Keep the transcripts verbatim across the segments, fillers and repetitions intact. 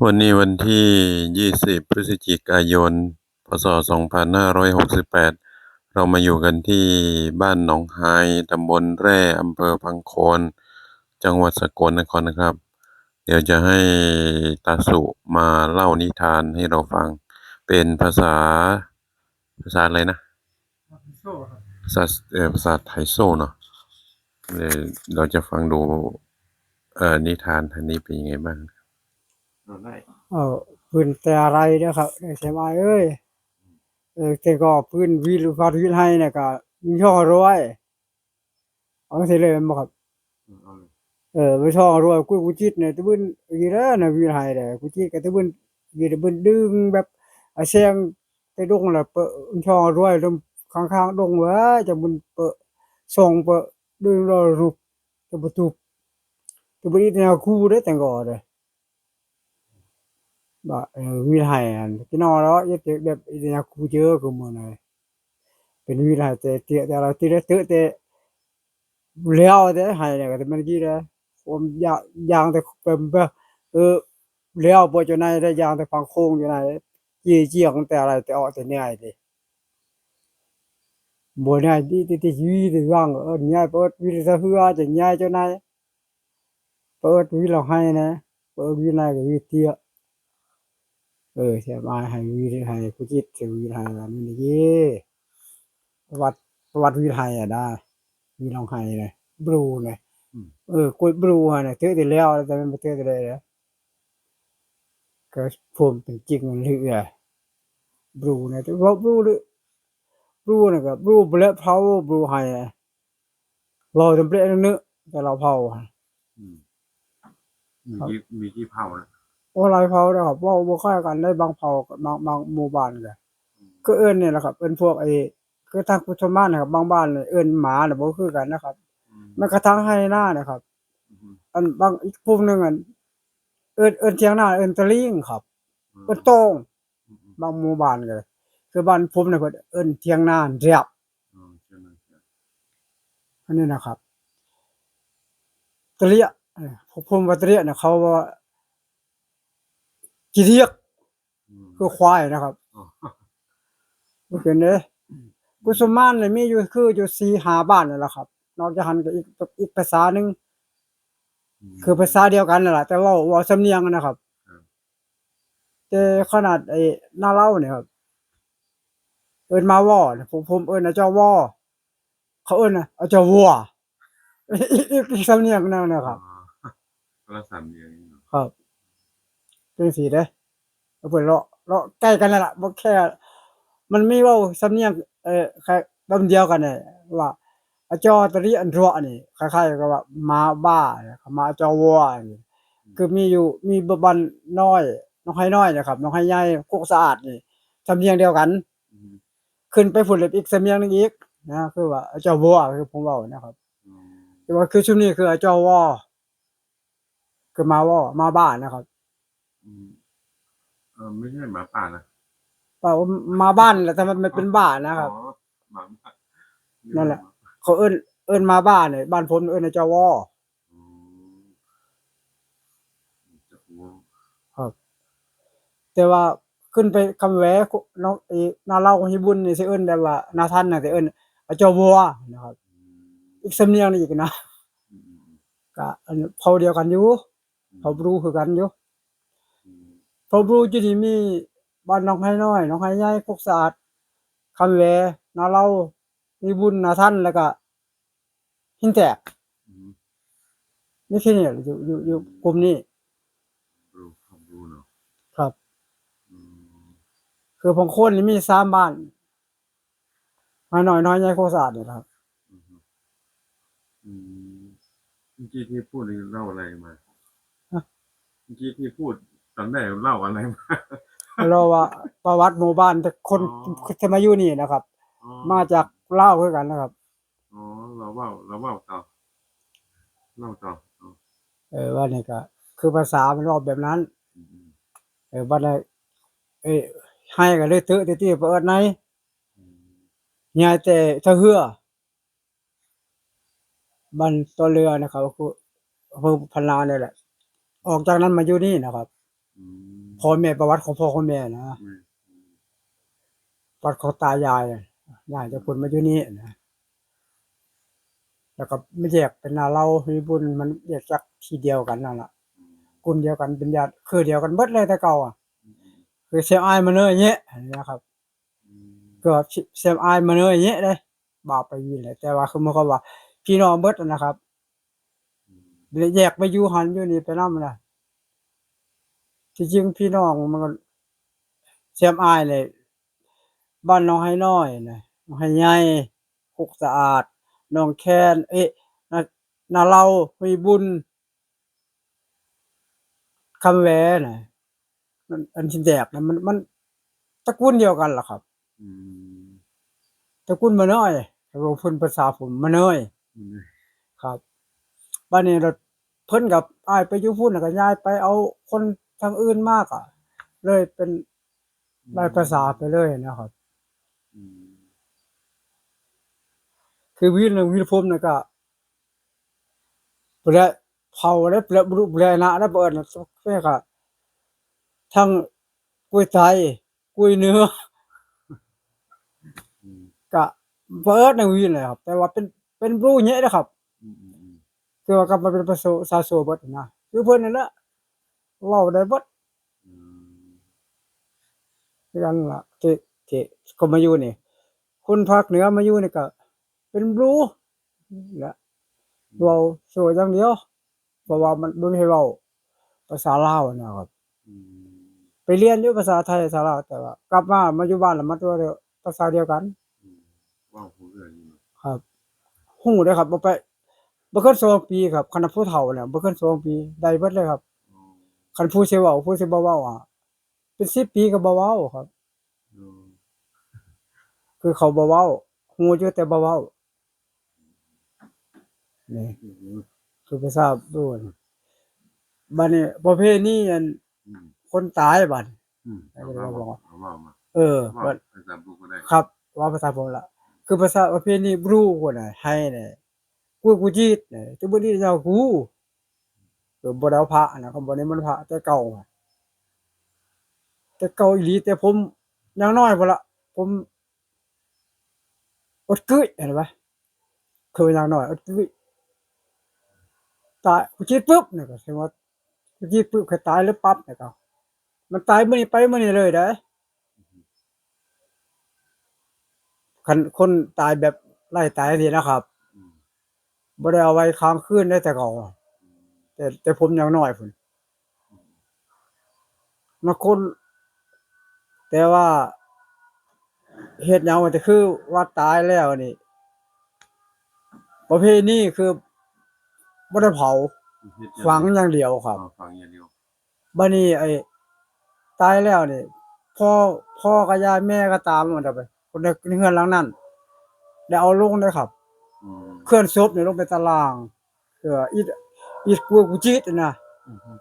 วันนี้วันที่ยี่สิบพฤศจิกายน พ.ศ. สองพันห้าร้อยหกสิบแปด เรามาอยู่กันที่บ้านหนองฮาย ตำบลแร่ อำเภอพังโคน จังหวัดสกลนครนะครับ เดี๋ยวจะให้ตาสุมาเล่านิทานให้เราฟัง เป็นภาษา ภาษาอะไรนะ ภาษา เอ่อ ภาษาไทโซ่เนาะ เดี๋ยวเราจะฟังดู เอ่อ นิทานอันนี้เป็นยังไงบ้าง เอาได้ เออ พื้นแต่อะไรเด้อครับ ได้ใช่ไหมเอ้ย เออ แต่ก็พื้นวิล วัดวิลไฮเนี่ยก็มีช่องรวย เอาสิเลยแม่นบ่ครับ อืม เอาเลย เออ ไปช่องรวย กู กูจิตเนี่ย ตะบึน อีแล้วนะวิลไฮเนี่ย กูจิตกับตะบึน อีตะบึนดึงแบบ อาแซงแต่ดงละเปอะ ช่องรวยลงข้างๆดงเว้ย จะบึนเปอะ ส่องเปอะ ดึงรอรูป ตะบึนตุบ ตะบึนอีแนวคูเด้อ แต่งก่อนเด้อ บ่ เออ วิลไฮอัน พี่น้องเนาะ อย่าเตะแบบอีแนวคูเจอกูมื้อนั้น เป็นวิลไฮแต่เตะแต่เราเตะเตะแต่ แล้วแต่ไฮเนี่ยก็แต่มันกี้นะ ผมยา ยางแต่เป็นแบบ เออ แล้วบ่เจ้านายได้ยางแต่พังโค้งอยู่ไหน จี้เจี้ยงแต่อะไรแต่ออกแต่เหนื่อยดิ บ่ได้ที่ ที่ ที่วีแต่ว่าง เออ ย้ายเปิดวิลไฮเฮือจะย้ายเจ้านาย เปิดวิลไฮนะ เปิดวิลไฮกับวิเตีย เออ เสียบายให้วิลไฮ ผู้จิตเสียวิลไฮอันนี้นี่ ประวัติ ประวัติวิลไฮอะนะ วิลไฮนะ บลูนะ อืม เออ กดบลูฮะนะ เตะแต่แล้ว แต่มันบ่เตะแต่ใดแล้ว ก็ผมเป็นจริงมันเหลือ บลูนะ แต่ว่าบลูเลย บลูนะก็บลู Black Power บลูไฮอะ เว้าจำเป็นเนอะ แต่ละเผ่าอะ อืม มี ครับ กี่ มีกี่เผ่านะ โอ้ หลายเผ่านะครับ เว้าบ่คล้ายกันได้ บางเผ่า บาง บางหมู่บ้านก็ อืม ก็เอิ้นนี่แหละครับ เอิ้นพวกไอ้ คือทางพุทธมารนะครับ บางบ้านเนี่ยเอิ้นหมาน่ะบ่คือกันนะครับ อืม แม้กระทั่งไฮ่นานะครับ อืม อันบางอีกกลุ่มหนึ่งอัน เอิ้น เอิ้นเถียงนา เอิ้นตะลิงครับ อืม เอิ้นโต้ง อืม บางหมู่บ้านก็ คือบ้านผมเนี่ยเพิ่นเอิ้นเถียงนาเรียบ อ๋อ เถียงนาเรียบ อันนี้นะครับ ตะเลีย เอ่อ พวกผมว่าตะเลียเนี่ย เขาว่า ขี้เถียก อืม คือควายนะครับ อ๋อ บ่เป็นเด้ กุสุมานเนี่ยมีอยู่ คืออยู่สี่ห้าบ้านนั่นแหละครับ นอกจากหั้นก็อีก อีกภาษาหนึ่ง อืม คือภาษาเดียวกันนั่นแหละ แต่เว้า เว้าสำเนียงนะครับ ครับ แต่ขนาดไอ้นาลาวเนี่ยครับ เอิ้นมาวอเนี่ย ผม ผมเอิ้นอาจารย์วอ เขาเอิ้นน่ะอาจารย์วัว อีก อีก อีกสำเนียงหนึ่งนะครับ อ๋อ คนละสำเนียงเนาะ ครับ จังซี้เด้ เอาไปเลาะ เลาะใกล้กันนั่นล่ะ บ่แค่ มันมีเว้าสำเนียง เอ่อ คล้าย แบบเดียวกันเนี่ย ว่า อาจอตะลิอันรัวนี่ คล้ายๆกับว่าหมาบ้าเนี่ย หมาอาจอวัวนี่ อืม คือมีอยู่ มีบ้านน้อย หนองไฮน้อยนะครับ หนองไฮใหญ่ โคกสะอาดนี่ สำเนียงเดียวกัน อืม ขึ้นไปพุ้นเลยอีกสำเนียงหนึ่งอีกนะ คือว่าอาจอวัว คือผมเว้านะครับ อืม แต่ว่าคือชุดนี้คืออาจอวอ คือหมาว่อ หมาบ้านะครับ อืม เออ ไม่ใช่หมาป่านะ เปล่า หมาบ้านแหละ แต่มัน มันเป็นบ้านะครับ อ๋อ หมาบ้า นั่นแหละ เขาเอิ้น เอิ้นหมาบ้าเนี่ย บ้านผมเอิ้นอาจอวอ อืม อาจอวอ ครับ แต่ว่าขึ้นไปคำแหว น้อง เอ่อ นาลาวของฮิบุญนี่สิเอิ้นแบบว่า นาทันน่ะสิเอิ้นอาจอวัวนะครับ อืม อีกสำเนียงหนึ่งอีกนะ อืม ก็อันเผ่าเดียวกันอยู่ อืม เผ่าบรูคือกันอยู่ อืม เผ่าบรูอยู่นี่มีบ้านหนองไฮน้อย หนองไฮใหญ่ โคกสะอาด คำแหว นาลาว มีบุญ นาทัน แล้วก็หินแตก อืม มีแค่นี้แหละ อยู่ อยู่ อยู่ อืม กลุ่มนี้ บรู เผ่าบรูเนาะ ครับ อืม คือพังโคนนี่มีสามบ้าน ไฮน้อย หนองไฮใหญ่ โคกสะอาดนี่แหละครับ อืม อืม เมื่อกี้ที่พูดนี่เล่าอะไรมา ฮะ เมื่อกี้ที่พูดตอนแรกเล่าอะไรมา เล่าว่าประวัติหมู่บ้าน แต่คน อ๋อ ที่มาอยู่นี่นะครับ อ๋อ มาจากลาวคือกันนะครับ อ๋อ เราเว้า เราเว้าต่อ เล่าต่อ อ๋อ เออ ว่านี่ก็ คือภาษามันเว้าแบบนั้น อืม เออ บัดนี้ เอ้ย ไฮก็เลยเต๊อะตี้ๆ ไปเอิ้นใน อืม ใหญ่แต่ท่าเฮือ บ้านต้นเรือนะครับ ก็คืออำเภอพะนานี่แหละ อ ออกจากนั้นมาอยู่นี่นะครับ อืม พ่อแม่ ประวัติของพ่อของแม่นะ อืม ประวัติของตายาย ย้ายจากพุ้นมาอยู่นี่นะ แล้วก็มาแยกเป็นนาเหล้า มีบุญ มันแยกจากที่เดียวกันนั่นล่ะ อืม กลุ่มเดียวกัน เป็นญาติ คือเดียวกันเบิดเลยแต่เก่าอะ อืม คือเซมอ้ายมาเนยเนี้ยนะครับ อืม ก็เซมอ้ายมาเนยเนี้ยเลย บ่าวไปวินเลย แต่ว่าคือมันก็ว่าพี่น้องเบิดนะครับ อืม เลยแยกไปอยู่หันอยู่นี่ไปนำนะ ที่จริงพี่น้องมันก็เซมอ้ายเลย บ้านหนองไฮน้อยนะ หนองไฮใหญ่ โคกสะอาด หนองแคน เอ๊ะ นา นาเหล้า ห้วยบุญ คำแหวนะ มัน อันที่แยกนะ มัน มันตระกูลเดียวกันล่ะครับ อืม ตระกูลมาเนย ถ้าว่าเพิ่นภาษาผมมาเนย อืม ครับ บัดนี้เรา เพิ่นกับอ้ายไปอยู่พุ้น แล้วก็ย้ายไปเอาคนทางอื่นมา ก็เลยเป็น อืม หลายภาษาไปเลยนะครับ อืม คือวิน วินพรหมน่ะก็ ผู้ใดเผ่าใด ผู้ใดบุรุษ ผู้ใดนะ แล้วบังเอิญนะ แม่ก็ทั้งกุยไต กุยเหนือ อืม ก็บังเอิญในวินเลยครับ แต่ว่าเป็น เป็นบลูเยอะนะครับ อืม อืม อืม คือว่ากลับมาเป็นภาษา ภาษาโซเบิดนะ คือเพิ่นนั่นแหละ เว้าได้เบิด อืม คือกันล่ะ ที่ ที่เขามาอยู่นี่ คนภาคเหนือมาอยู่นี่ก็เป็นบลูแหละ อืม เว้าโซอย่างเดียว เพราะว่ามันบ่มีให้เว้าภาษาลาวนะครับ อืม ไปเรียนอยู่ภาษาไทย ภาษาลาว แต่ว่ากลับมา มาอยู่บ้านแล้วมาตัวเดียว ภาษาเดียวกัน อืม เว้าฮู้เรื่องอยู่เนาะ ครับ ฮู้เด้อครับ บ่ไป บ่เกินสองปีครับ คันผู้เฒ่าเนี่ย บ่เกินสองปี ได้เบิดเลยครับ อ๋อ คันผู้สิเว้า ผู้สิบ่เว้าอะ เป็นสิบปีก็บ่เว้าครับ อืม คือเขาบ่เว้า ฮู้อยู่แต่บ่เว้า นี่ อืม คือภาษาโบราณ บัดนี้ประเพณีอัน อืม คนตายบัด อืม ไอ้ เอา เราบอกว่า เอามา เอามา เออ ว่า ว่า ภาษาบลูก็ได้ ครับ ว่าภาษาผมละ คือภาษาประเพณีบลูคนน่ะ ไฮเนี่ย กู กูจีดเนี่ย ทุกวันนี้เรากู เออ บ่ได้เอาพระนะ เขาบ่ได้มันพระแต่เก่า แต่เก่าอีหลี แต่ผมยังน้อยพุ้นละ ผมอดกึ้ย เห็นปะ คือยังน้อยอดกึ้ย ตาย กูจีดปุ๊บเนี่ยก็ สมมุติ กูจีดปุ๊บ คือตายแล้วปั๊บเนี่ยก็ มันตายมื้อนี้ไปมื้อนี้เลยเด้อ คันคนตายแบบไล่ตายสินะครับ อืม บ่ได้เอาไว้ค้างคืนได้แต่เก่า อืม แต่ แต่ผมยังน้อยพุ้น อืม บางคน แต่ว่าเฮ็ดหยังว่า แต่คือว่าตายแล้วนี่ ประเพณีคือบ่ได้เผา เฮ็ดอย่าง ฝังอย่างเดียวครับ อ๋อ ฝังอย่างเดียว บัดนี้ไอ้ตายแล้วนี่ พ่อ พ่อกับยาย แม่ก็ตามมันไป คนในเฮือนหลังนั้น ได้เอาลงเด้อครับ อืม เคลื่อนศพนี่ลงไปตาราง เออ อิด อิดกัวกุจิตนะ อือฮึ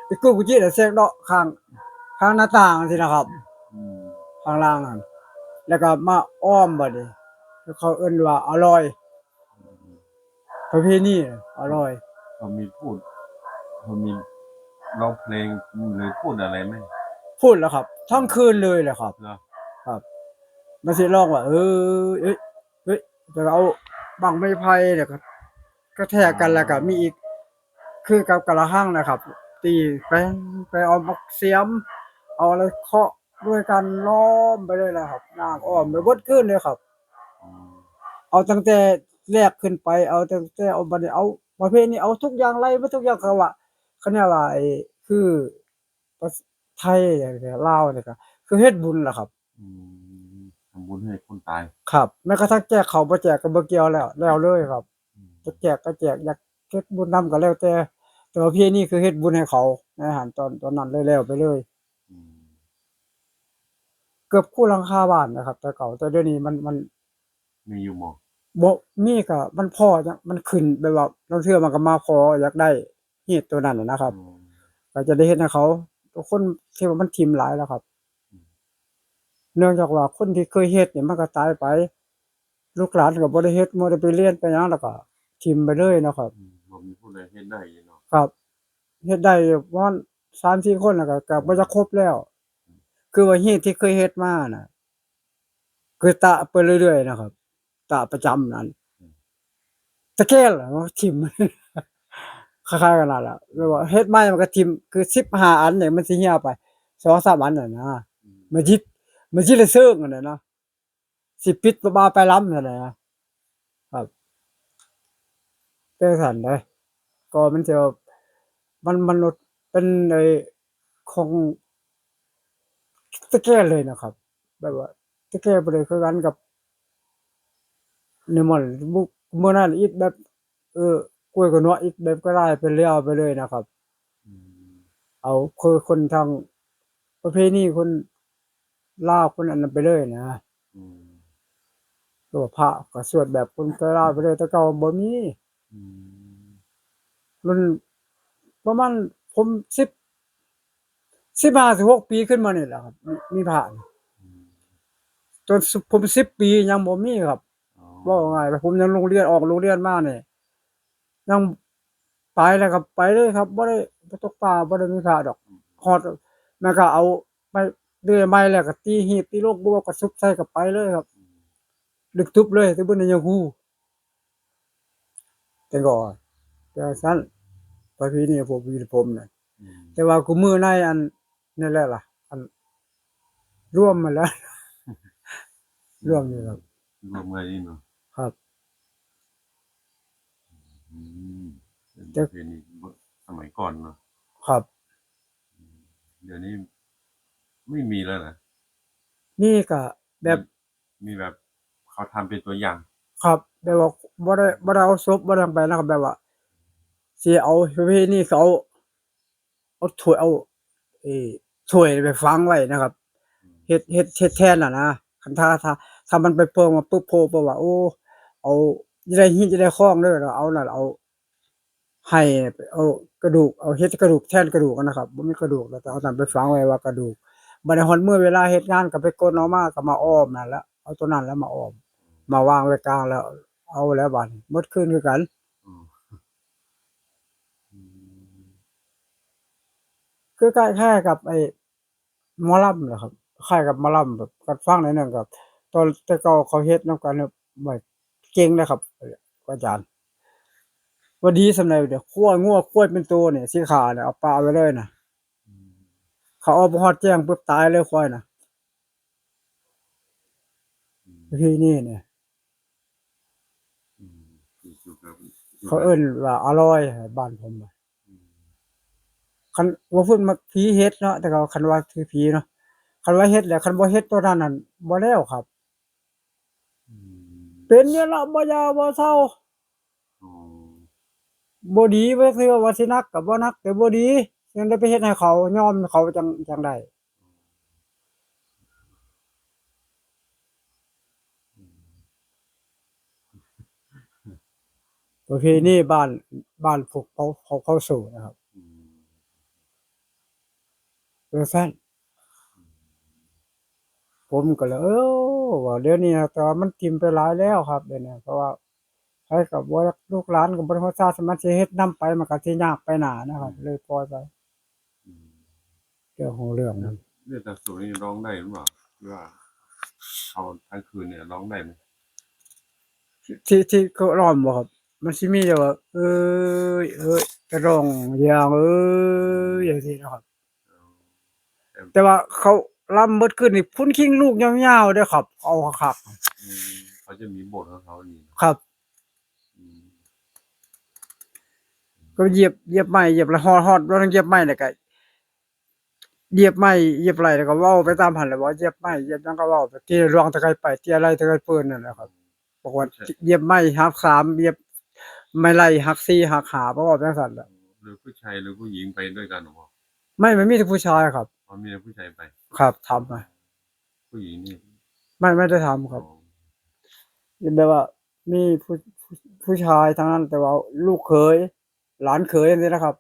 อิดกัวกุจิตน่ะแทรกเลาะข้าง ข้างหน้าต่างสินะครับ อืม ข้างล่างนั่น แล้วก็มาอ้อมบัดนี้ เขาเอิ้นว่าอร่อย อืม ประเพณีอร่อย เขามีพูด เขามีร้องเพลงหรือพูดอะไรไหม พูดแล้วครับ ทั้งคืนเลยแหละครับ เหรอ ครับ มันสิร้องว่า เออ เอ้ย เฮ้ย แต่เอาบั้งไม้ไผ่เนี่ยก็กระแทกกัน แล้วก็มีอีก คือกับกะละหังนะครับ ตีแปง ไปเอาบักเสียม เอาอะไรเคาะด้วยกันล้อมไปเลยนะครับ ย่างอ้อมไปเบิดคืนเลยครับ อืม เอาตั้งแต่แรกขึ้นไป เอาตั้งแต่ เอาบัดนี้ เอาประเพณี เอาทุกอย่าง ไล่มาทุกอย่าง เขาว่า เขาเรียกว่าไอ้ คือ ภาษาไทย ลาวเนี่ยก็คือเฮ็ดบุญล่ะครับ อืม ทำบุญให้คนตาย ครับ แม้กระทั่งแจกข้าวบ่แจกก็บ่เกี่ยวแล้ว แล้วเลยครับ อืม จะแจกก็แจก อยากเฮ็ดบุญนำก็แล้วแต่ แต่ว่าประเพณีคือเฮ็ดบุญให้เขา ในอาหารตอน ตอนนั้นเลย แล้วไปเลย อืม เกือบคู่หลังคาบ้านนะครับ แต่เก่า แต่เดี๋ยวนี้มัน มัน มีอยู่บ่ บ่ มีก็มันพ้อจั่ง มันขึ้นแบบว่า ลางเทื่อมันก็มาขออยากได้ฮีตตัวนั้นน่ะนะครับ อืม ก็จะได้เฮ็ดให้เขา ทุกคนที่ว่ามันถิ่มหลายแล้วครับ อืม เนื่องจากว่าคนที่เคยเฮ็ดนี่มันก็ตายไป ลูกหลานก็บ่ได้เฮ็ด บ่ได้ไปเรียนไปหยัง แล้วก็ถิ่มไปเลยเนาะครับ อืม บ่มีผู้ใดเฮ็ดได้เนาะ ครับ เฮ็ดได้อยู่ประมาณสามสี่คนแล้วก็ ก็บ่จะครบแล้ว คือว่าฮีตที่เคยเฮ็ดมาน่ะ คือตะไปเรื่อยๆนะครับ ตะประจำนั่น ตะแก้วเหรอ ถิ่ม คล้ายๆกันนั่นแหละ แบบว่าเฮ็ดใหม่มันก็ถิ่ม คือสิบห้าอันเนี่ยมันสิเหี่ยไป สองสามอันน่ะนะ มันจิต มันจิตละเซิงนั่นแหละนะ สิปิดบ่าไปลำนั่นแหละนะ ครับ จั่งซั้นเด้ ก็มันจะ มัน มันเป็นไอ้ของตะแก้วเลยนะครับ แบบว่าตะแก้วไปเลยคือกันกับ นี่มันบุ มื้อนั้นอีกแบบ เออ กล้วยก็เนาะ อีกแบบก็ได้ไปแล้วไปเลยนะครับ อืม เอาคือคนทางประเพณีคนลาวคนอันนั้นไปเลยนะ อืม ตัวพระก็สวดแบบคนลาวไปเลย แต่เก่าบ่มี อืม รุ่นประมาณผมสิบ สิบห้า สิบหก ปีขึ้นมานี่แหละครับ มี มีพระนี่ อืม จนผมสิบปียังบ่มีครับ อ๋อ เว้าง่ายๆ ผมยังโรงเรียน ออกโรงเรียนมานี่ ยังไปแล้วก็ไปเลยครับ บ่ได้ บ่ตกปลา บ่ได้มีพระดอก อืม ฮอด แม่ก็เอาไม้ เลื่อยไม้แล้วก็ตีหีบ ตีโลกบัวก็ซุบใส่ก็ไปเลยครับ อืม ลึกตึบเลย แต่บ่ได้ยังฮู้ แต่ก่อน แต่ซั่น ประเพณีผม ผมน่ะ อืม แต่ว่ากูมื้อในอัน นี่แหละล่ะ อัน รวมมาแล้ว รวมนี่ครับ รวมไว้นี่เนาะ ครับ อืม เป็น แต่ ประเพณีสมัยก่อนเนาะ ครับ เดี๋ยวนี้ไม่มีแล้วนะ นี่ก็แบบ มี มีแบบเขาทำเป็นตัวอย่าง ครับ แบบว่าบ่ได้ บ่ได้เอาศพ บ่ได้ไปนะครับ แบบว่า สิเอาประเพณีเขา เอาถ้วย เอา เอ่อ ถ้วยไปฝังไว้นะครับ อืม เฮ็ด เฮ็ด เฮ็ดแทนน่ะนะ คันถ้า ถ้า ถ้ามันไปโผล่มาปุ๊บ โผล่ปุ๊บว่า โอ้ เอา จะได้ฮีต จะได้คองเด้อ เอานั่น เอา ให้ เอากระดูก เอาเฮ็ดกระดูกแทนกระดูกนะครับ บ่มีกระดูกแล้วก็เอานั่นไปฝังไว้ว่ากระดูก บัดนี้ฮอดมื้อเวลาเฮ็ดงานก็ไปกดออกมา ก็มาอ้อมนั่นแหละ เอาตัวนั้นแล้วมาอ้อม มาวางไว้กลางแล้ว เอาแล้วบัดนี้ หมดคืนคือกัน อืม อืม คือคล้ายๆกับไอ้หมอลำเหรอครับ คล้ายกับหมอลำแบบ กันฟังหน่อยหนึ่งครับ ตอนแต่เก่าเขาเฮ็ดนำกันเนี่ย แบบเก่งนะครับ อาจารย์ ว่าดีส่ำใดเด้ ควายงัวควายเป็นตัวเนี่ย สิฆ่าเนี่ย เอาปะไว้เลยนะ อืม เขาเอาบ่ฮอดแจ้งปุ๊บตายเลยควายนะ อืม ที่นี่เนี่ย อืม คือ คือ คือ เขาเอิ้นว่าอร่อย บ้านผมอะ อืม คันว่าเพิ่นมักผีเฮ็ดเนาะ แต่เขาคันว่าคือผีเนาะ คันว่าเฮ็ดแล้ว คันบ่เฮ็ดตัวนั้นนั่น บ่แล้วครับ อืม เป็นอยู่ละ บ่ยาบ่เซา อ๋อ บ่ดี บ่คือว่าสิหนักก็บ่หนัก แต่บ่ดี ยังได้ไปเฮ็ดให้เขา ยอมเขาจั่ง จั่งได้ ประเพณีบ้าน บ้านพวกเขา เขา เขาสู่นะครับ อืม เป็นซั่น ผมก็เลย เออ ว่าเดี๋ยวนี้นะ แต่ว่ามันถิ่มไปหลายแล้วครับ เดี๋ยวนี้ เพราะว่าใครก็บ่อยาก ลูกหลานก็บ่ได้ฮอดซาสามารถสิเฮ็ดนำไป มันก็สิยากไปหน้านะครับ อืม เลยปล่อยไป อืม เรื่องของเรื่องนะ เรื่องตาสูนี่ร้องได้หรือเปล่า ที่ว่าเขาทั้งคืนเนี่ยร้องได้ไหม ที่ ที่เขาร้องบ่ครับ มันสิมีแต่ว่า เอ้ย เอ้ย กระด้งยาง เอ้ย อย่างนี้นะครับ อ๋อ แต่ แต่ว่าเขาลำเบิดคืนนี่ พุ้นคิงลูกยาวๆเด้อครับ เอาคักๆ อืม เขาจะมีบทของเขานี่ ครับ อืม ก็เหยียบ เหยียบไม้ เหยียบแล้วฮอด ฮอด แล้วเหยียบไม้แล้วก็ เหยียบไม้เหยียบไหล่แล้วก็เว้าไปตามหั้นแหละ ว่าเหยียบไม้เหยียบหยังก็เว้าไป ตีหลวงตะไคร้ไป ตีอะไรตะไคร้ปืนนั่นแหละครับ บอกว่า ใช่ เหยียบไม้หักสาม เหยียบไม้ไหล่หักสี่หักห้า เพราะว่าจั่งซั่นแหละ หรือผู้ชายหรือผู้หญิงไปด้วยกันหรือเปล่า ไม่ มันมีแต่ผู้ชายครับ อ๋อ มีแต่ผู้ชายไป ครับ ทำมา ผู้หญิงนี่ ไม่ ไม่ได้ทำครับ อ๋อ แบบว่ามีผู้ ผู้ ผู้ชายทั้งนั้น แต่ว่าลูกเขย หลานเขยจั่งซี้นะครับ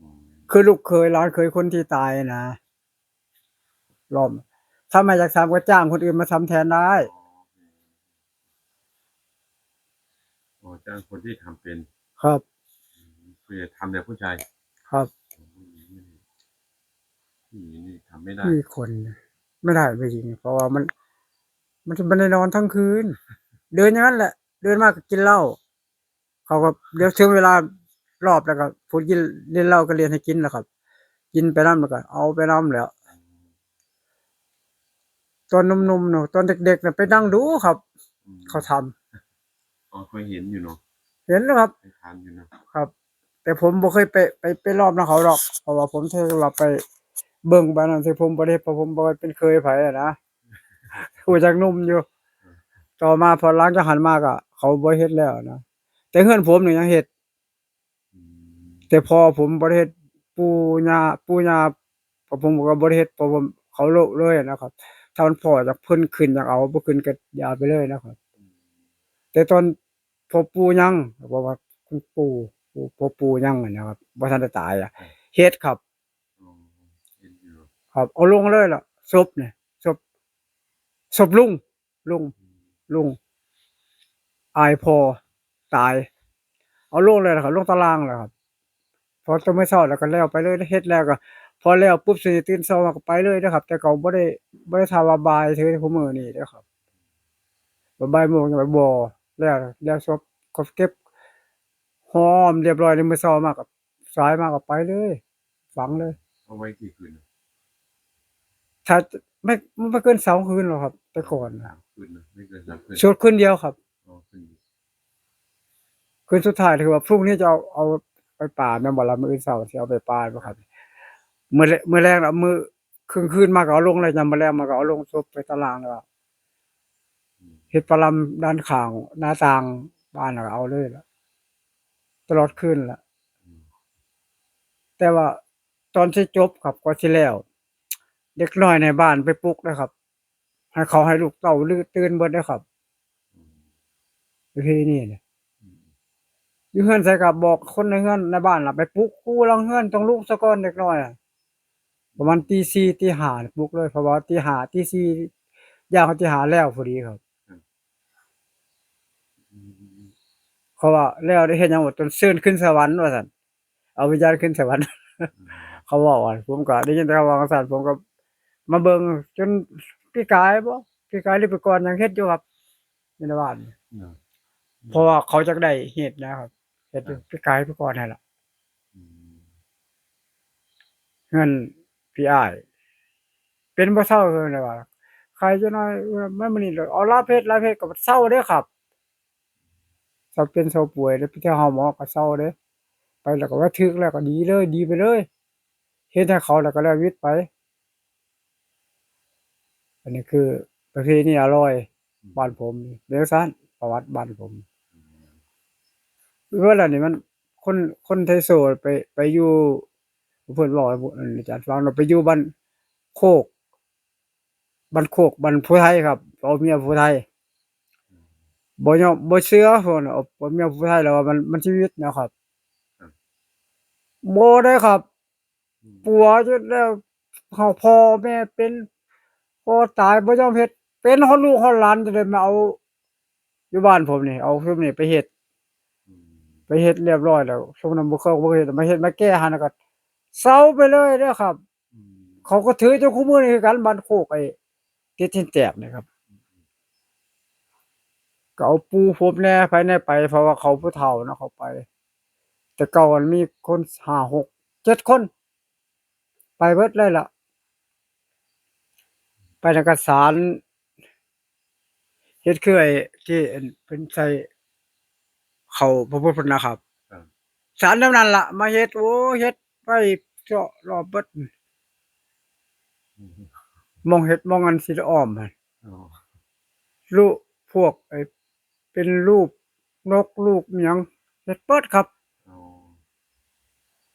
อืม คือลูกเขยหลานเขยคนที่ตายนะ ล้อม ถ้าไม่อยากทำก็จ้างคนอื่นมาทำแทนได้ อ๋อ อ๋อ จ้างคนที่ทำเป็น ครับ อืม คือทำแต่ผู้ชาย ครับ ผู้หญิงนี่ผู้หญิงนี่ทำไม่ได้ มีคน ไม่ได้ผู้หญิง เพราะว่ามัน มันจะไม่ได้นอนทั้งคืน เดินอย่างนั้นแหละ เดินมากก็กินเหล้า เขาก็เดี๋ยวถึงเวลารอบแล้วก็ผู้กินเล่นเหล้าก็เล่นให้กินแล้วครับ กินไปนำแล้วก็เอาไปนำแล้ว ตอนหนุ่มๆเนาะ ตอนเด็กๆน่ะไปนั่งดูครับ อืม เขาทำ อ๋อ เคยเห็นอยู่เนาะ เห็นแล้วครับ เคยทานอยู่เนาะ ครับ แต่ผมบ่เคยไปไปไปรอบนำเขาดอก เพราะว่าผมถือว่าไปเบิ่งไปนั่นสิ ผมบ่ได้ เพราะผมบ่เป็นเคยไผอะนะ ฮู้จักหนุ่มอยู่ ต่อมาพอหลังจากหั้นมาก็เขาบ่เฮ็ดแล้วนะ แต่เฮือนผมนี่ยังเฮ็ด อืม แต่พ่อผมบ่ได้เฮ็ด ปู่ย่า ปู่ย่า พ่อผมก็บ่ได้เฮ็ด เพราะผมเขาโละเลยนะครับ ถ้ามันพ่ออยากเพิ่นขึ้นอยากเอา บ่ขึ้นก็อย่าไปเลยนะครับ แต่ตอนพ่อปู่ยัง เพราะว่าคุณปู่ ปู่ พ่อปู่ยังอะนะครับ บ่ทันได้ตายอะ เฮ็ดครับ อ๋อ เห็นอยู่ ครับ เอาลงเลยล่ะ ศพเนี่ย ศพ ศพลุง ลุง ลุง อายพ่อตาย เอาลงเลยล่ะครับ ลงตารางแล้วครับ พอตอนมื้อเช้าแล้วก็แล้วไปเลย เฮ็ดแล้วก็ พอแล้วปุ๊บสิตื่นเช้ามาก็ไปเลยนะครับ แต่ก็บ่ได้ บ่ได้ถามว่าบ่ายเทื่อคุมื้อนี้เด้อครับ บ่บ่ายโมงยังบ่ แล้ว แล้วศพก็เก็บหอมเรียบร้อยในมื้อเช้ามาก็ สายมาก็ไปเลย ฝังเลย เอาไว้กี่คืนนะ ถ้าไม่ ไม่เกินสองคืนหรอกครับ แต่ก่อน สามคืนนะ ไม่เกินสามคืน สวดคืนเดียวครับ อ๋อ คืนเดียว คืนสุดท้ายถือว่าพรุ่งนี้จะเอา เอาไปป่าแม่นบ่ล่ะ มื้ออื่นเช้าสิเอาไปป่าบ่ครับ มื้อแล มื้อแลงน่ะ มื้อ คืน คืนมาก็เอาลงเลย ยามมื้อแลงมาก็เอาลงศพไปตารางแล้ว อืม เฮ็ดปะลำด้านข้างหน้าต่างบ้านแล้วก็เอาเลยล่ะ ตลอดคืนล่ะ อืม แต่ว่าตอนที่จบครับ กว่าสิแล้ว เด็กน้อยในบ้านไปปลุกนะครับ ให้เขาให้ลูกเต้าตื่นเบิดเด้อครับ อืม วิธีนี้เนี่ย อืม อยู่เฮือนไสก็บอกคนในเฮือนในบ้านล่ะ ไปปลุกคู่หลังเฮือน ต้องลุกซะก่อนเด็กน้อยอะ ประมาณตีสี่ตีห้าปลุกเลย เพราะว่าตีห้าตีสี่ ย่างเข้าตีห้าแล้วพอดีครับ อืม เขาว่าแล้วได้เฮ็ดหยังบ่ จนเชิญขึ้นสวรรค์ว่าซั่น เอาวิญญาณขึ้นสวรรค์ อืม เขาเว้าอะ ผมก็ได้ยินแต่เขาเว้าจั่งซั่น ผมก็มาเบิ่งจนปีกายบ่ ปีกายหรือปีก่อนยังเฮ็ดอยู่ครับ อยู่ในบ้าน เนาะ เพราะว่าเขาจักได้เฮ็ดนะครับ เฮ็ดอยู่ ครับ ปีกายปีก่อนนั่นล่ะ อืม เฮือนพี่อ้าย เป็นบ่เซาเพิ่นว่า ไข้จักหน่อย มันมื้อนี้เอาลาเพชร ลาเพชรก็เซาเด้อครับ เซาเป็นเซาป่วยเด้อ ไปเที่ยวหาหมอก็เซาเด้อ ไปแล้วก็ว่าถึกแล้วก็ดีเลย ดีไปเลย เฮ็ดให้เขาแล้วก็แล้ววิตไป อันนี้คือประเพณีอร่อย บ้านผม เรื่องสั้น ประวัติบ้านผม เวลานี้มัน คน คนไทโซไป ไปอยู่ เพิ่นบอกให้ผม อาจารย์ฟังเนาะ ไปอยู่บ้านโคก บ้านโคก บ้านผู้ไทครับ เอาเมียผู้ไท บ่ยอม บ่เชื่อ เพิ่นเอา เอาเมียผู้ไทแล้วว่ามัน มันชีวิตนะครับ ครับ บ่ได้ครับ อืม ปัวจนแล้ว เฮาพ่อแม่เป็น พ่อตายบ่ยอมเฮ็ด เป็นฮอดลูกฮอดหลานจะได้มาเอา อยู่บ้านผมนี่ เอาซุมนี้ไปเฮ็ด อืม ไปเฮ็ดเรียบร้อยแล้ว ซุมนั้นบ่เคย บ่เคยเฮ็ด มาเฮ็ดมาแก้หันแล้วก็เซาไปเลยเด้อครับ อืม เขาก็ถือจนคุมื้อนี้คือกัน บ้านโคกไอ้ติดหินแตกนี่ครับ ก็เอาปู่ผมแหน่ ไผแหน่ไป เพราะว่าเขาผู้เฒ่านะ เขาไป แต่เก่ามันมีคนห้า หก เจ็ดคน ไปเบิดเลยล่ะ ไปนำกันสาน เฮ็ดคือไอ้ที่อันเป็นใส่เขาพระพุทธนะครับ ครับ สานแนวนั้นล่ะ มาเฮ็ด โอ้ เฮ็ดไปเจาะรอบเบิด อืม มองเฮ็ดมองอันสิอ้อมหั่น อ๋อ รูปพวกไอ้เป็นรูปนกรูปหยัง เฮ็ดเบิดครับ อ๋อ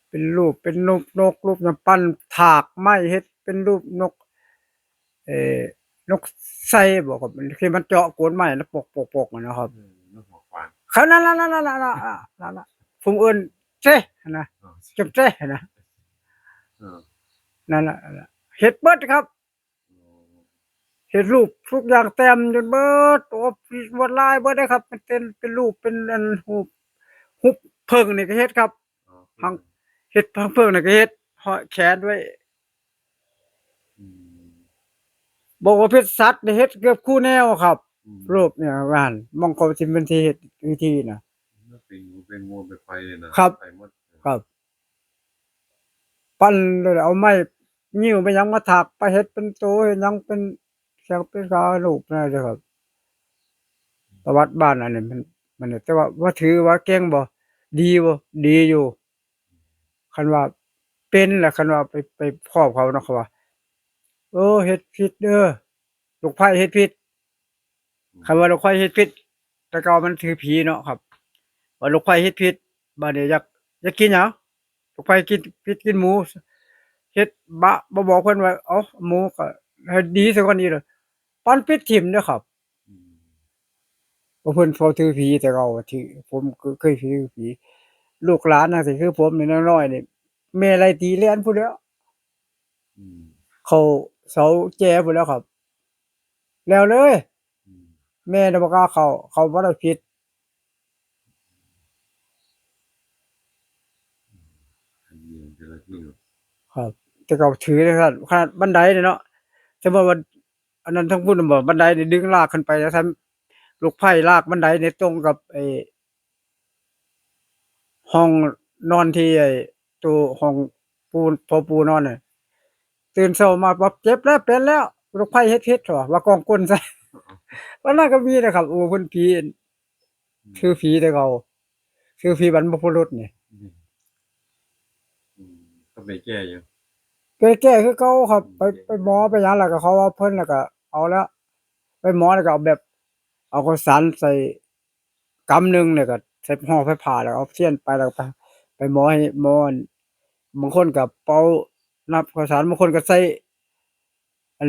เป็นรูปเป็นนก นกรูปหยัง ปั้นถากไม้เฮ็ดเป็นรูปนก เอ่อ นกไซบ่ครับ ที่มันเจาะโคนไม้แล้วปกๆๆอะนะครับ เออนกหัวขวาน เขานั่นล่ะ นั่นล่ะ นั่นล่ะ นั่นล่ะ ผมเอิ้นเจ้นะ อ๋อ จำเจ้นะ เออ นั่นล่ะ นั่นล่ะ เฮ็ดเบิดครับ อ๋อ เฮ็ดรูปทุกอย่างแต้มจนเบิด โอ้ ลวดลายเบิดเลยครับ เป็นเต้น เป็นรูป เป็นอันรูป รูปผึ้งนี่ก็เฮ็ดครับ อ๋อ ทั้ง เฮ็ดพังเพิงน่ะก็เฮ็ดห้อยแขนไว้ อืม บอกว่าพิษสัตว์นี่เฮ็ดเกือบคู่แนวครับ อืม รูปเนี่ยว่าหั่น มองเขาสิเป็นที่เฮ็ดวิธีนะ มันเป็นงูเป็นงูเป็นไฟเลยนะครับ ไฟหมด ครับ ปั้นเลยเอาไม้งิ้วไม้หยังมาถากไปเฮ็ดเป็นโตเฮ็ดหยังเป็นแข้งเป็นขารูปนั่นเลยครับ ประวัติบ้านอันนี้มัน มัน แต่ว่า ว่าถือว่าเก่งบ่ ดีบ่ ดีอยู่ คันว่าเป็นแหละ คันว่าไป ไปพร้อมเขาเนาะ เขาว่า เออ เฮ็ดผิดเด้อ ลูกไผ่เฮ็ดผิด อืม คันว่าลูกไผ่เฮ็ดผิด แต่เก่ามันถือผีเนาะครับ ว่าลูกไผ่เฮ็ดผิด บัดนี้อยาก อยากกินหยัง ลูกไผ่กินผิดกินหมู เฮ็ดบะ บ่บอกเพิ่นว่า เอ้า หมูก็ให้ดีซะก่อนดีเลย ปั้นปิดถิ่มเด้อครับ อืม เพราะเพิ่น เขาถือผีแต่เก่า ถือ ผมเคยถือผี ลูกหลานจั่งซี้ คือผมนี่น้อยๆนี่ แม่ไล่ตีแล่นพู้นแหล้ว อืม เข้าเสาแจพู้นแหล้วครับ แล้วเลย อืม แม่น่ะบ่กล้าเข้า เข้าบ่ได้ผิด อันนี้เจ้าหน้าที่เนาะ ครับ แต่เก่าถือจั่งซั้น ขนาดบันไดนี่เนาะ สมมุติว่า อันนั้นทั้งพู้นบ่ บันไดนี่ดึงลากขึ้นไปจั่งซั้น ลูกไผ่ลากบันไดนี่ตรงกับไอ้ ห้องนอนที่ไอ้ตัวห้องปู่ พ่อปู่นอนน่ะ ตื่นเช้ามาปั๊บ เจ็บแล้ว เป็นแล้ว ลูกไผ่เฮ็ดผิด ว่ากองก้นใส่ วันนั้นก็มีนะครับ โอ้ เพิ่นผี อืม ถือผีแต่เก่า ถือผีบรรพบุรุษนี่ อืม อืม ก็ไปแก้อยู่ ไปแก้คือเก่าครับ อืม ไป แก้ ไปหมอไปหยังแล้วก็เขาว่าเพิ่นแล้วก็เอาแล้ว ไปหมอแล้วก็เอาแบบ เอาข้าวสารใส่ กำหนึ่งเนี่ยก็ใส่ห่อผ้า แล้วเอาเทียนไป แล้วก็ไป ไปหมอให้หมอ บางคนก็เป่านับข้าวสาร บางคนก็ใส่ อัน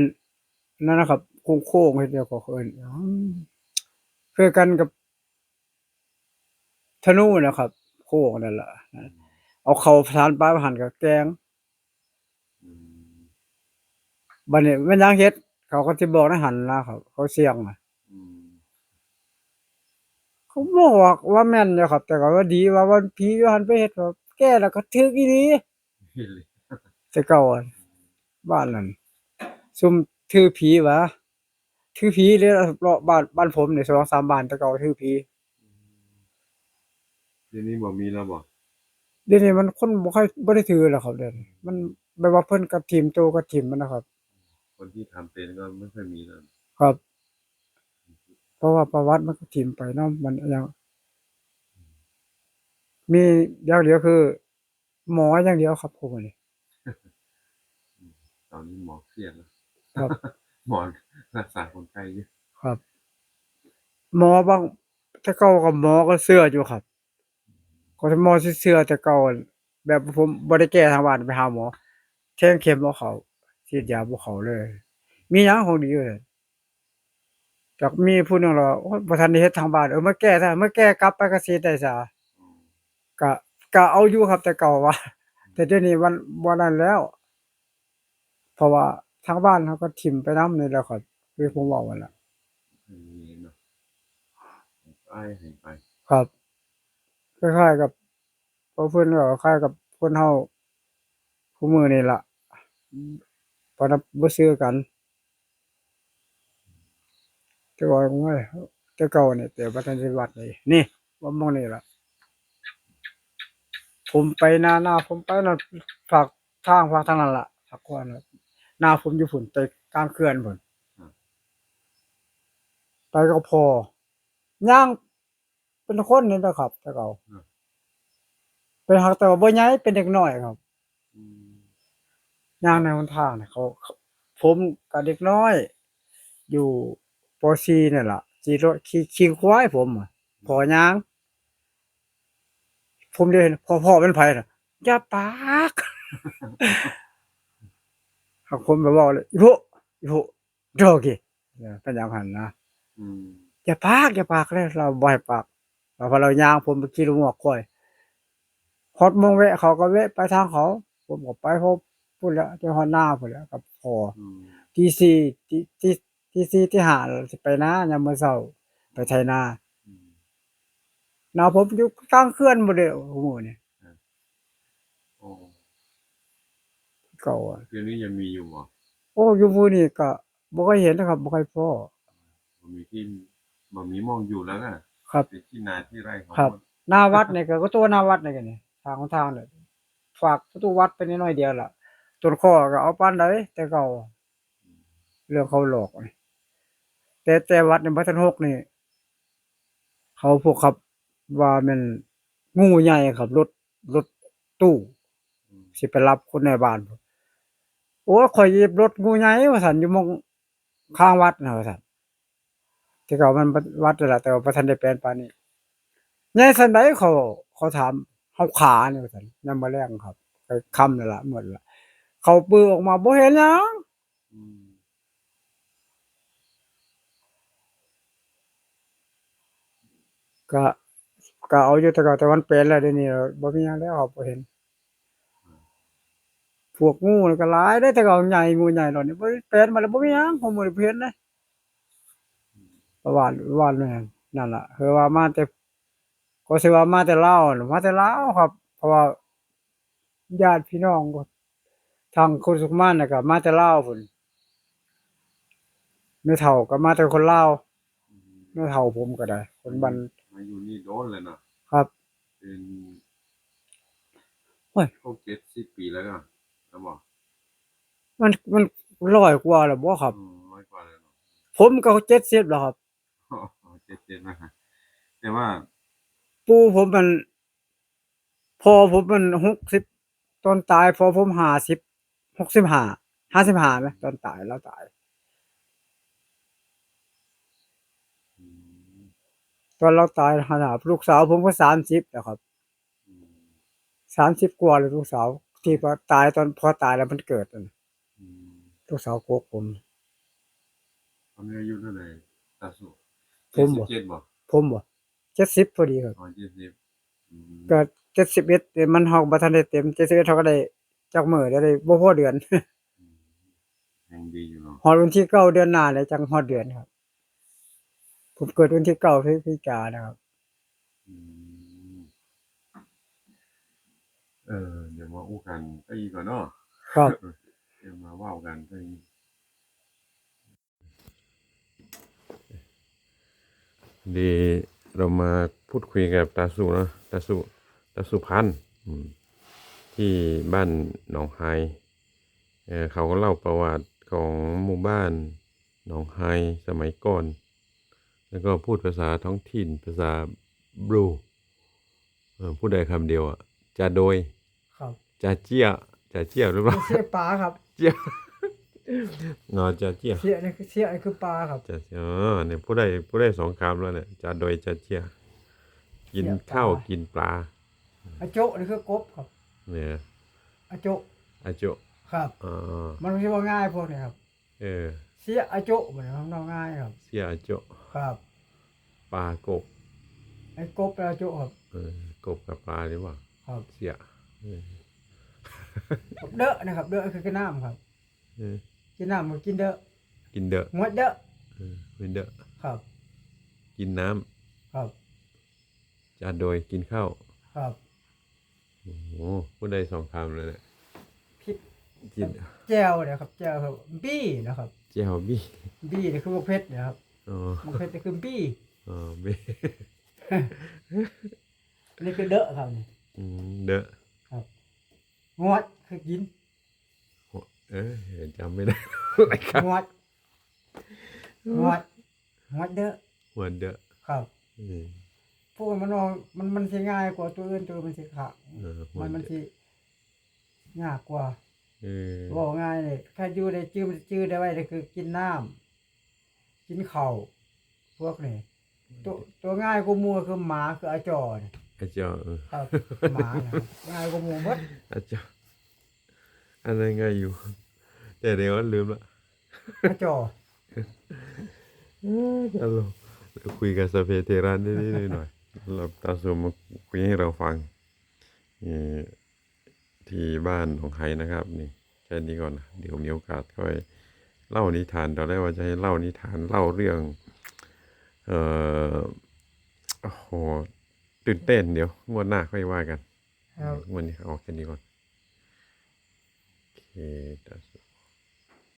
นั้นนะครับ โค้งๆ เฮ็ดเดียวก็เอิ้น อืม คือกันกับธนูนะครับ โค้งนั่นล่ะ เอาเข้าสารปลาหันกับแกง อืม บัดนี้แม่นหยังเฮ็ด เขาก็สิบอกในหันนะครับ เขาเสี่ยงน่ะ อืม เขาบอกว่าแม่นอยู่ครับ แต่ก็ว่าดีว่า ว่าผีอยู่หันไปเฮ็ด ว่าแก้แล้วก็ถืกอีหลี แต่เก่าอะ บ้านนั้น ซุมถือผีหวา ถือผีเลย เลาะบ้าน บ้านผมนี่ สองสามบ้านแต่เก่าถือผี อืม เดี๋ยวนี้บ่มีแล้วบ่ เดี๋ยวนี้มันคนบ่ค่อย บ่ได้ถือแล้วครับ เดี๋ยวนี้ มันแบบว่าเพิ่นกระถิ่มโตกระถิ่มมันนะครับ คนที่ทำเป็นก็ไม่ค่อยมีแล้ว ครับ เพราะว่าประวัติมันก็ถิ่มไปเนาะ มันยัง มีอย่างเดียวคือ หมออย่างเดียวครับผมนี่ ตอนนี้หมอเครียดแล้ว ครับ หมอรักษาคนไข้อยู่ ครับ หมอบาง แต่เก่าก็หมอก็เชื่ออยู่ครับ ก็หมอสิเชื่อแต่เก่า แบบผมบ่ได้แก้ทางบ้านไปหาหมอ แทงเข็มบ่เข้า ฉีดยาบ่เข้าเลย มีหยังของดีเลย จักมีผู้หนึ่งเหรอ โอ้ย บ่ทันได้เฮ็ดทางบ้าน เออ มาแก้ซะ มาแก้กลับไปก็สิได้ซะ อืม ก็ ก็เอาอยู่ครับ แต่เก่าว่า แต่เดี๋ยวนี้มันบ่นั่นแล้ว เพราะว่าทางบ้านเขาก็ถิ่มไปนำนี่แหละครับ คือผมเว้าหั่นล่ะ อืม เนาะ อ้ายให้ไป ครับ คล้ายๆกับ พอเพิ่นก็คล้ายกับคนเฮา ผู้มื้อนี่ล่ะ อืม ปานนั้นบ่ซื่อกัน แต่ว่า โอ้ย แต่เก่านี่ แต่บ่ทันสิวัดนี่ นี่ ว่าหม่องนี่ล่ะ ผมไปนา นาผมไปนั่น ฝากทาง ฝากทางนั้นล่ะ ฝากก่อนน่ะ นาผมอยู่พุ้น ไปกลางเขื่อนพุ้น อืม ไปกับพ่อ ย่าง เป็นคนนี่นะครับ แต่เก่า อืม เป็นหากแต่ว่าบ่ใหญ่ เป็นเด็กน้อยครับ อืม ย่างในหนทางเนี่ย เขา ผมกับเด็กน้อย อยู่ ป.สี่ นี่ล่ะ ขี่รถ ขี่ ขี่ควายผมอะ พ่อย่าง ผมได้เห็น พ่อ พ่อเป็นไผน่ะ อย่าปาก หากผมไปเว้าเลย อีโพะ อีโพะ โดกิ เออ เป็นอย่างนั้นนะ อืม อย่าปาก อย่าปากเลย เราบ่ให้ปาก เรา พอเราย่าง ผมไปขี่รถงัวควาย ฮอดหม่องแวะ เขาก็แวะไปทางเขา ผมก็ไปฮอดพุ้นแหละ ไปฮอดนาพุ้นแหละ กับพ่อ อืม ตีสี่ ตี ตี ตีสี่ ตีห้า สิไปนา ยามมื้อเช้า ไปไถนา อืม นาผมอยู่กลางเขื่อนหมดเลย โอ้โห นี่ ครับ โอ้ เก่าอะ เดี๋ยวนี้ยังมีอยู่บ่ โอ้ อยู่มื้อนี้ก็บ่เคยเห็นนะครับ บ่เคยพ้อ บ่มีที่บ่มีหม่องอยู่แล้วนะครับ เป็นที่นาที่ไร่ของ ครับ หมด หน้าวัดนี่ก็ ก็ตัวหน้าวัดนี่ก็นี่ ทางทางนี่ ฝากประตูวัดไปนิดหน่อยเดียวล่ะ ต้นข้อก็เอาปานใดแต่เก่า เรื่องเขาหลอกนี่ แต่ แต่วัดนี่บ่ทันหกนี่ เขาพวกขับว่าแม่นงูใหญ่ครับ รถ รถตู้ อืม สิไปรับคนในบ้าน โอ้ย ข่อยเหยียบรถงูใหญ่ว่าซั่น อยู่หม่องข้างวัดนะว่าซั่น แต่เก่ามันวัดนั่นล่ะ แต่ว่าบ่ทันได้แปลนปานนี้ ใหญ่ส่ำใด เขา เขาถาม เฮาขานี่ว่าซั่น ยามมื้อแลงครับ ไปค่ำนั่นล่ะ หมดละ เขาปือออกมาบ่เห็นหยัง อืม ก็ ก็เอาอยู่แต่เก่า แต่มันแปลนแล้ว เดี๋ยวนี้บ่มีหยังแล้วครับ บ่เห็น พวกงูนี่ก็หลายเด้ แต่เก่าใหญ่ งูใหญ่เหล่านี้ บ่แปลนมาแล้ว บ่มีหยัง ผมบ่ได้เห็นนะ ประวัติ ประวัตินั่น นั่นล่ะ คือว่ามาแต่ ก็สิว่ามาแต่ลาวน่ะ มาแต่ลาวครับ เพราะว่าญาติพี่น้องก็ ทางคนสุขมานน่ะก็มาแต่ลาวพุ้น แม่เฒ่าก็มาแต่คนลาว อืม แม่เฒ่าผมก็ได้ คนบ้าน มาอยู่นี่โดนเลยเนาะ ครับ เป็น โอ้ย ครบเจ็ดสิบปีแล้วเนาะ แล้วบ่ มัน มันร้อยกว่าแล้วบ่ครับ อืม ร้อยกว่าแล้วเนาะ ผมก็เจ็ดสิบแล้วครับ อ๋อ เจ็ดสิบนะฮะ แต่ว่า ปู่ผมมัน พ่อผมมันหกสิบ ตอนตาย พ่อผมห้าสิบ หกสิบห้า ห้าสิบห้าไหม ตอนตาย ลาวตาย อืม ตอนลาวตาย ห้าสิบห้า ลูกสาวผมก็สามสิบแล้วครับ อืม สามสิบกว่าแล้ว ลูกสาว ที่พ่อตาย ตอนพ่อตายแล้วมันเกิดนั่นน่ะ อืม ลูกสาวโกกผม ตอนนี้อายุเท่าไหร่ ตาสุ ผมบ่ เจ็ดสิบเจ็ดบ่ ผมบ่ เจ็ดสิบพอดีครับ อ๋อ เจ็ดสิบ อืม ก็ เจ็ดสิบเอ็ด มันฮอกบ่ทันได้เต็ม เจ็ดสิบเอ็ด เขาก็ได้จักมื้อ ได้ ได้บ่พอเดือน อืม ยังดีอยู่เนาะ ฮอดวันที่เก้าเดือนหน้าแล้วจังฮอดเดือนครับ ผมเกิดวันที่เก้าพฤศจิกานะครับ อืม เออ เดี๋ยวมาอู้กันก็อีกก่อนเนาะ ครับ เดี๋ยวมาเว้ากันก็อีก ดี เรามาพูดคุยกับตาสุเนาะ ตาสุ ตาสุพันธ์ อืม ที่บ้านหนองไฮ เอ่อ เขาก็เล่าประวัติของหมู่บ้านหนองไฮสมัยก่อน แล้วก็พูดภาษาท้องถิ่น ภาษาบรู เอ่อ พูดได้คำเดียวอะ จาโดย ครับ จาเจี้ย จาเจี้ยหรือเปล่า เสียปลาครับ เจี้ย อ๋อ จาเจี้ย เสียนี่คือ เสียนี่คือปลาครับ จาเจี้ย อ๋อ เนี่ย พูดได้ พูดได้สองคำแล้วเนี่ย จาโดย จาเจี้ย กินข้าว กินปลา อาโจะนี่คือกบครับ เนี่ย อาโจะ อาโจะ ครับ อ๋อ มันสิว่าง่ายพวกนี้ครับ เออ เสียอาโจะ มันเว้าง่ายครับ เสียอาโจะ ครับ ปลากบ ไอ้กบปลาโจะครับ เออ กบกับปลาหรือเปล่า ครับ เสีย เออ ครับ เดอะนะครับ เดอะคือกินน้ำครับ เออ กินน้ำก็กินเดอะ กินเดอะ งวดเดอะ เออ เป็นเดอะ ครับ กินน้ำ ครับ จาโดย กินข้าว ครับ โอ้โห พูดได้สองคำเลยเนี่ย พริก กิน แจ่วนะครับ แจ่วครับ บี้นะครับ แจ่วบี้ บี้นี่คือบักเผ็ดนะครับ อ๋อ บักเผ็ดนี่คือบี้ อ๋อ บี้ อันนี้คือเดอะครับนี่ อืม เดอะ ครับ งวดคือกิน เออ จำไม่ได้ อะไรครับ งวด งวด งวดเดอะ งวดเดอะ ครับ อืม พวกมันเอา มัน มันสิง่ายกว่าตัวอื่น ตัวมันสิขะ เออ มัน มัน งวดเดอะ สิยากกว่า เออ เว้าง่ายนี่ ถ้าอยู่ได้จื่อ มันจื่อได้ไว้ ก็คือกินน้ำ กินข้าว พวกนี้ ตัว ตัวง่ายกว่าหมู่คือหมา คืออาจอนี่ อาจอ เออ ครับ หมานะครับ ง่ายกว่าหมู่หมด อาจอ อันนั้นง่ายอยู่ แต่เดี๋ยวลืมละ อาจอ เออ ตลก เดี๋ยวคุยกับสพเปเทระนิดๆหน่อยๆ เราตาสุมาคุยให้เราฟัง นี่ ที่บ้านหนองไฮนะครับ นี่ แค่นี้ก่อนนะ เดี๋ยวมีโอกาสค่อยเล่านิทาน ตอนแรกว่าจะให้เล่านิทาน เล่าเรื่อง เอ่อ โอ้โห ตื่นเต้น เดี๋ยวงวดหน้าค่อยว่ากัน ครับ งวดนี้เอาแค่นี้ก่อน Eta,